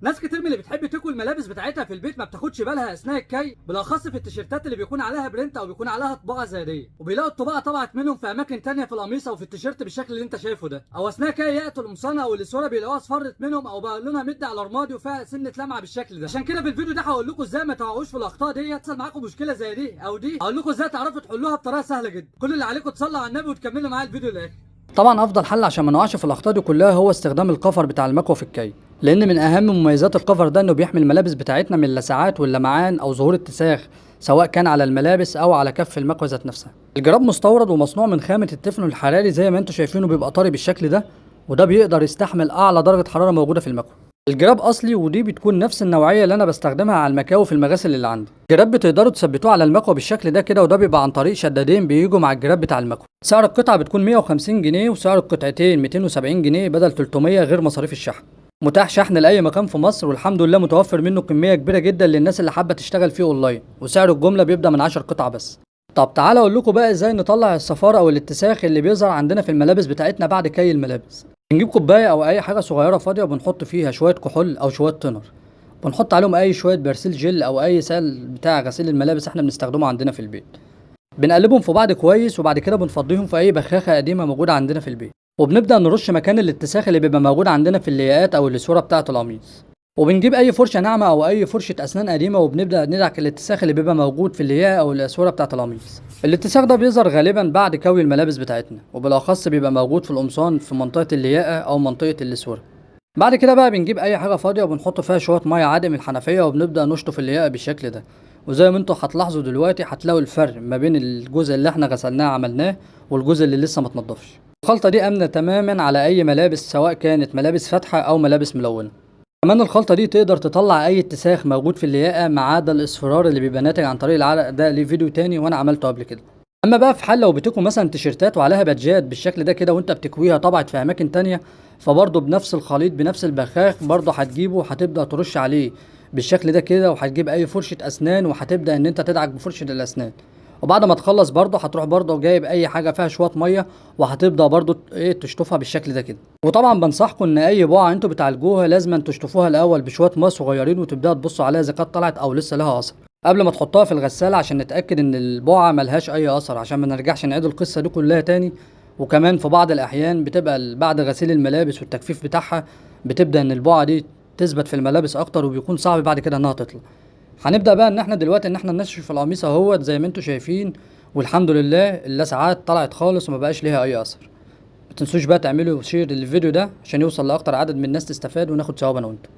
ناس كتير من اللي بتحب تكوي الملابس بتاعتها في البيت ما بتاخدش بالها اثناء الكي، بالاخص في التيشيرتات اللي بيكون عليها print او بيكون عليها طباعه زي دي، وبيلاقوا الطباعة طبعت منهم في اماكن تانية في القميص او في التيشيرت بالشكل اللي انت شايفه ده، او اثناء كي ياقه القمصانه او الاسوره بيلاقوها اصفرت منهم او بقى لونها مد على رمادي وفيها سنة لمعة بالشكل ده. عشان كده في الفيديو ده هقول لكم ازاي ما تقعوش في الاخطاء دي، يحصل معاكم مشكلة زي دي او دي، هقول لكم ازاي تعرفوا تحلوها بطريقة سهلة جدا. كل اللي عليكم تصلوا على النبي وتكملوا معايا الفيديو للاخر. طبعا افضل حل عشان ما نقعش في الاخطاء دي كلها هو استخدام الكفر بتاع المكوه في الكي، لان من اهم مميزات الكفر ده انه بيحمي الملابس بتاعتنا من اللسعات واللمعان او ظهور اتساخ، سواء كان على الملابس او على كف المكوه ذات نفسها. الجراب مستورد ومصنوع من خامة التفلون الحراري زي ما انتم شايفينه، بيبقى طري بالشكل ده، وده بيقدر يستحمل اعلى درجه حرارة موجودة في المكوه. الجراب اصلي، ودي بتكون نفس النوعية اللي انا بستخدمها على المكاوي في المغاسل اللي عندي. الجراب بتقدروا تثبتوه على المكوه بالشكل ده كده، وده بيبقى عن طريق شدادين بيجوا مع الجراب بتاع المكوه. سعر القطعة بتكون 150 جنيه، وسعر القطعتين 270 جنيه بدل 300 غير مصاريف الشحن. متاح شحن لاي مكان في مصر، والحمد لله متوفر منه كمية كبيرة جدا للناس اللي حابة تشتغل فيه اونلاين، وسعر الجملة بيبدا من 10 قطع بس. طب تعالى اقول لكم بقى ازاي نطلع الصفار او الاتساخ اللي بيظهر عندنا في الملابس بتاعتنا بعد كي الملابس. بنجيب كوباية او اي حاجة صغيرة فاضية، وبنحط فيها شوية كحول او شوية تنر، بنحط عليهم اي شوية برسيل جل او اي سائل بتاع غسيل الملابس احنا بنستخدمه عندنا في البيت. بنقلبهم في بعض كويس، وبعد كده بنفضيهم في اي بخاخه قديمة موجودة عندنا في البيت، وبنبدا نرش مكان الاتساخ اللي بيبقى موجود عندنا في اللياقات او الاسوره بتاعه القميص. وبنجيب اي فرشه ناعمة او اي فرشه اسنان قديمة، وبنبدا ندعك الاتساخ اللي بيبقى موجود في اللياقة او الاسوره بتاعه القميص. الاتساخ ده بيظهر غالبا بعد كوي الملابس بتاعتنا، وبالاخص بيبقى موجود في القمصان في منطقة اللياقة او منطقة الاسوره. بعد كده بقى بنجيب اي حاجة فاضية وبنحط فيها شوية مية عادي من الحنفية، وبنبدا نشطف اللياقة بالشكل ده. وزي ما انتوا هتلاحظوا دلوقتي هتلاقوا الفرق ما بين الجزء اللي احنا غسلناه عملناه والجزء اللي لسه ما اتنضفش. الخلطة دي امنه تماما على اي ملابس، سواء كانت ملابس فاتحة او ملابس ملونة. كمان الخلطة دي تقدر تطلع اي اتساخ موجود في اللياقة ما عدا الاصفرار اللي بيبقى ناتج عن طريق العرق، ده ليه فيديو تاني وانا عملته قبل كده. اما بقى في حال لو بتكوي مثلا تيشيرتات وعليها بادجات بالشكل ده كده وانت بتكويها طبعت في اماكن تانية، فبرضه بنفس الخليط بنفس البخاخ برضه هتجيبه وهتبدا ترش عليه بالشكل ده كده، وهتجيب اي فرشه اسنان وهتبدا ان انت تدعك بفرشه الاسنان. وبعد ما تخلص برضه هتروح برضه جايب اي حاجة فيها شوية مية وهتبدا برضه ايه تشطفها بالشكل ده كده. وطبعا بنصحكم ان اي بقعة انتوا بتعالجوها لازم تشطفوها الاول بشوية مية صغيرين، وتبداوا تبصوا عليها اذا كانت طلعت او لسه لها اثر قبل ما تحطها في الغسالة، عشان نتاكد ان البقعة ملهاش اي اثر، عشان ما نرجعش نعيد القصة دي كلها تاني. وكمان في بعض الاحيان بتبقى بعد غسيل الملابس والتجفيف بتاعها بتبدا ان البقعة دي تثبت في الملابس اكتر، وبيكون صعب بعد كده انها تطلع. هنبدا بقى ان احنا دلوقتي ان احنا ننشف القميص اهوت زي ما انتم شايفين، والحمد لله اللسعات طلعت خالص وما بقاش ليها اي اثر. ما تنسوش بقى تعملوا share للفيديو ده عشان يوصل لاكتر عدد من الناس تستفاد وناخد ثواب انا وانتم.